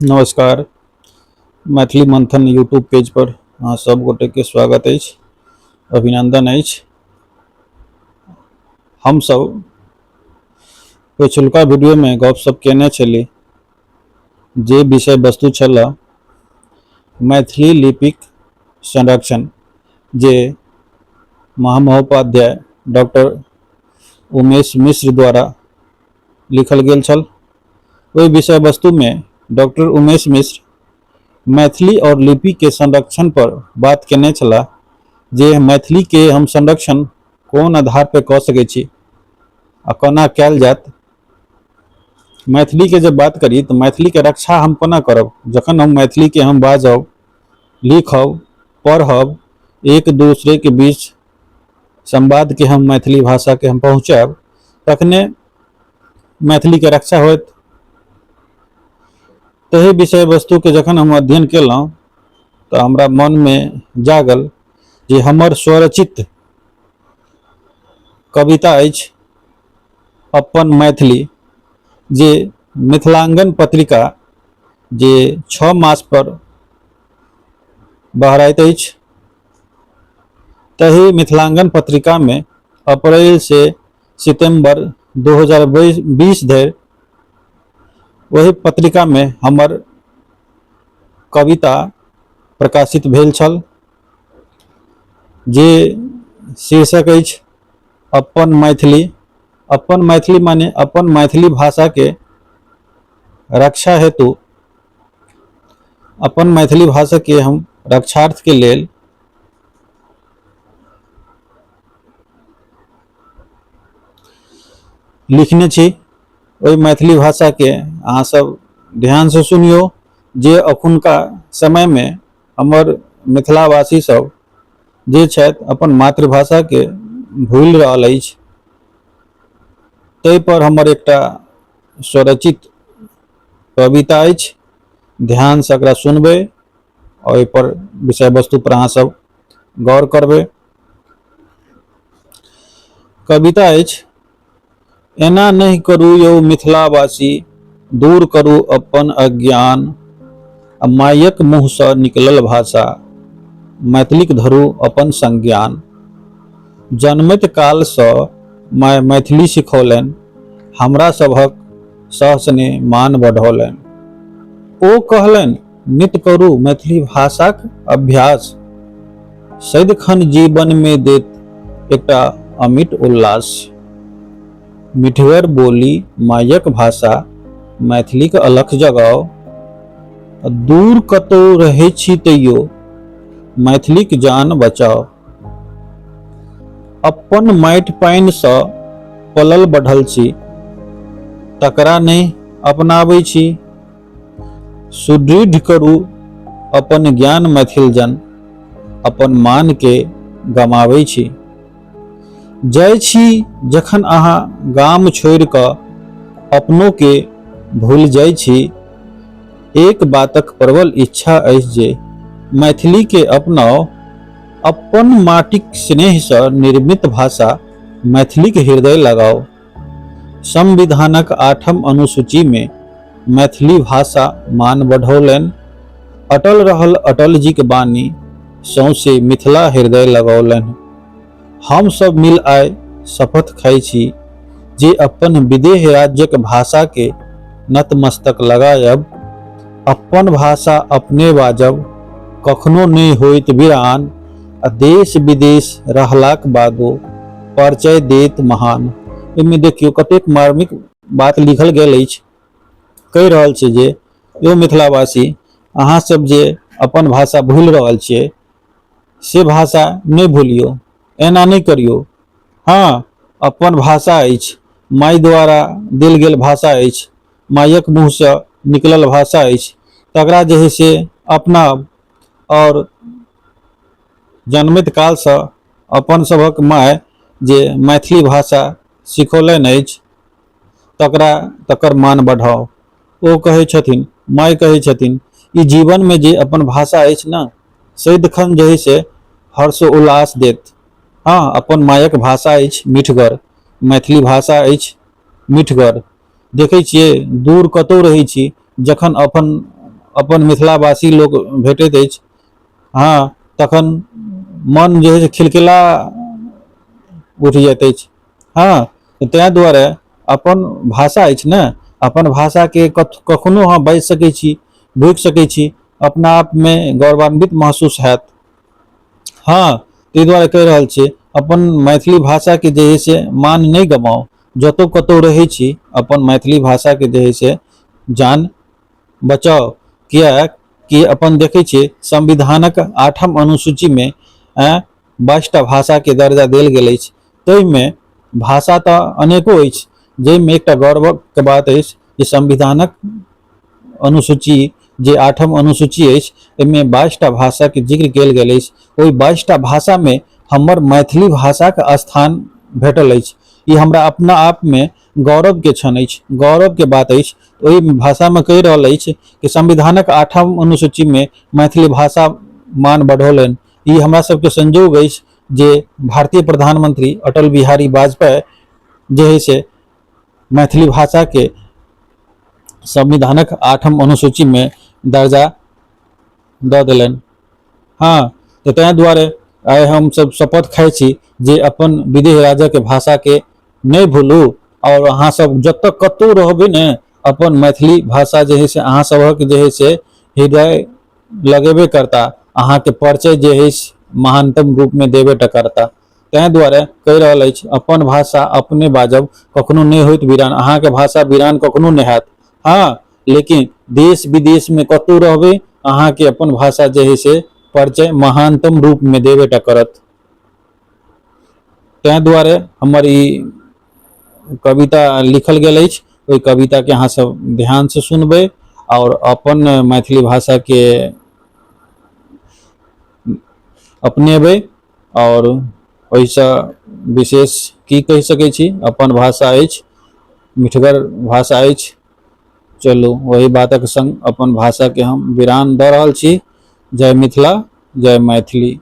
नमस्कार। मैथिली मंथन YouTube page पर अहाँ सब गोटे के स्वागत अछि, अभिनंदन अछि। हम सब पिछुलका वीडियो में गपशप केने छली जे विषय वस्तु छल मैथिली लिपिक संरक्षण, जे महामहोपाध्याय डॉक्टर उमेश मिश्र द्वारा लिखल गेल छल। ओहि विषय वस्तुमे डॉक्टर उमेश मिश्र मैथिली और लिपि के संरक्षण पर बात केने छलाह जे मैथिली के हम संरक्षण कोन आधार पर कऽ सकै छी आ कोना कयल जायत। मैथिली के जब बात करी तऽ मैथिली के रक्षा हम कोना करब, जखन हम मैथिली के हम बाजब, लिखब, पढ़ब, एक दूसरे के बीच संवाद के हम मैथिली भाषा के हम पहुँचायब, तखने मैथिलीके रक्षा होयत। ताहि विषय वस्तुके जखन हम अध्ययन केलहुँ तऽ हमरा मनमे जागल जे हमर स्वरचित कविता अछि अपन मैथिली, जे मिथिलांगन पत्रिका जे 6 मास पर बहराइत अछि, ताहि मिथिलांगन पत्रिकामे अप्रैल से सितम्बर 2020 धरि ओहि पत्रिकामे हमर कविता प्रकाशित भेल छल, जे शीर्षक अछि अपन मैथिली। अपन मैथिली माने अपन मैथिली भाषाके रक्षा हेतु, अपन मैथिली भाषाके हम रक्षार्थके लेल लिखने छी। ओहि मैथिली भाषाके अहाँ सब ध्यानसँ सुनियौ जे अखुनका समयमे हमर मिथिलावासी सब जे छथि अपन मातृभाषाके भूलि रहल अछि, ताहिपर हमर एकटा स्वरचित कविता अछि। ध्यानसँ एकरा सुनबै आ ओहिपर विषय वस्तुपर अहाँ सब गौर करबै। कविता अछि, एना नहि करू यौ मिथिलावासी, दूर करू अपन अज्ञान, आ मायक मुँहसँ निकलल भाषा मैथिलीक धरू अपन संज्ञान। जन्मैत कालसँ माय मैथिली सिखौलनि, हमरा सभक सहसने मान बढ़ौलनि। ओ कहलनि नित करू मैथिली भाषाक अभ्यास, सदिखन जीवनमे देत एकटा अमिट उल्लास। मिठगर बोली मायक भाषा मैथिलीक अलख जगाओ, दूर कतौ रहै छी तैयो मैथिलीक जान बचाओ। अपन माटि पानिसँ पलल बढ़ल छी, तकरा नहि अपनाबै छी। सुदृढ़ करू अपन ज्ञान मैथिल जन, अपन मान के गमाबै छी। जाइ छी जखन अहाँ गाम छोड़ि कऽ अपनो के भूलि जाइ छी। एक बातक प्रबल इच्छा अछि जे मैथिली के अपनाउ, अपन माटिक स्नेहसँ निर्मित भाषा मैथिलीक हृदय लगाउ। संविधानक 8म अनुसूचीमे मैथिली भाषा मान बढ़ौलनि। अटल रहल अटलजीक वाणी, सौंसे मिथिला हृदय लगौलनि। हम सब मिल आइ शपथ खाइ छी जे अपन विदेह राज्यक भाषाके नतमस्तक लगायब, अपन भाषा अपने बाजब, कखनो नहि होइत वीरान, आ देश विदेश रहलाक बादो परिचय देत महान। एहिमे देखियौ कतेक मार्मिक बात लिखल गेल अछि। कहि रहल छै जे यौ मिथिलावासी, अहाँ सब जे अपन भाषा भूलि रहल छियै से भाषा नहि भूलियौ, एना नहि करियौ। हँ, अपन भाषा अछि, माय द्वारा देल गेल भाषा अछि, मायक मुँहसँ निकलल भाषा अछि, तकरा जे हइ से अपनाब। आओर जन्मैत कालसँ अपन सभक माय जे मैथिली भाषा सिखौलनि अछि तकरा तकर मान बढ़ाउ। ओ कहै छथिन, माय कहै छथिन, ई जीवनमे जे अपन भाषा अछि ने, सदिखन जे हइ से हर्ष उल्लास देत। हँ, अपन मायक भाषा अछि मिठगर, मैथिली भाषा अछि मिठगर। देखै छियै, दूर कतहु रहै छी, जखन अपन अपन मिथिलावासी लोक भेटैत अछि, हँ, तखन मन जे हइ से खिलखिला उठि जाइत अछि। हँ, तऽ ताहि दुआरे अपन भाषा अछि ने, अपन भाषाके कखनो अहाँ बाजि सकै छी, भूकि सकै छी, अपना आपमे गौरवान्वित महसूस हैत। हँ, ताहि दुआरे कहि रहल छी, अपन मैथिली भाषाके जे हइ से मान नहि गमाउ। जतऽ कतहु रहै छी, अपन मैथिली भाषाके जे हइ से जान बचाउ, किएक कि अपन देखै छियै संविधानक आठम अनुसूचीमे 22टा भाषाके दर्जा देल गेल अछि। ताहिमे भाषा तऽ अनेको अछि, जाहिमे एकटा गौरवके बात अछि जे संविधानक अनुसूची जे आठम अनुसूची अछि, ओहिमे 22टा भाषाके जिक्र कयल गेल अछि। ओहि 22टा भाषामे हमर मैथिली भाषाके स्थान भेटल अछि। ई हमरा अपना आपमे गौरवके क्षण अछि, गौरवके बात अछि। ओहि भाषामे कहि रहल अछि कि संविधानक आठम अनुसूचीमे मैथिली भाषा मान बढ़ौलनि। ई हमरा सबके संजोग अछि जे भारतीय प्रधानमंत्री अटल बिहारी वाजपेयी जे हइ से मैथिली भाषाके संविधानक आठम अनुसूचीमे दर्जा दऽ देलनि। हँ, तऽ ताहि दुआरे आइ हमसभ शपथ खाइ छी जे अपन विदेह राजाके भाषाके नहि भूलू, आओर अहाँसभ जतऽ कतहु रहबै ने, अपन मैथिली भाषा जे हइ से अहाँ सभक जे हइ से हृदय लगेबे करता, अहाँके परिचय जे हइ महानतम रूपमे देबे टा करता। ताहि दुआरे कहि रहल अछि, अपन भाषा अपने बाजब कखनो नहि होइत वीरान। अहाँके भाषा वीरान कखनो नहि हैत। हँ, लेकिन देश विदेशमे कतहु रहबै, अहाँके अपन भाषा जे हइ से परिचय महानतम रूपमे देबे टा करत। ताहि दुआरे हमर ई कविता लिखल गेल अछि। ओहि कविताके अहाँ सब ध्यानसँ सुनबै आओर अपन मैथिली भाषाके अपनेबै। आओर ओहिसँ विशेष की कहि सकै छी? अपन भाषा अछि, मिठगर भाषा अछि। चलू, ओहि बातक संग अपन भाषाके हम विराम दऽ रहल छी। जय मिथिला, जय मैथिली।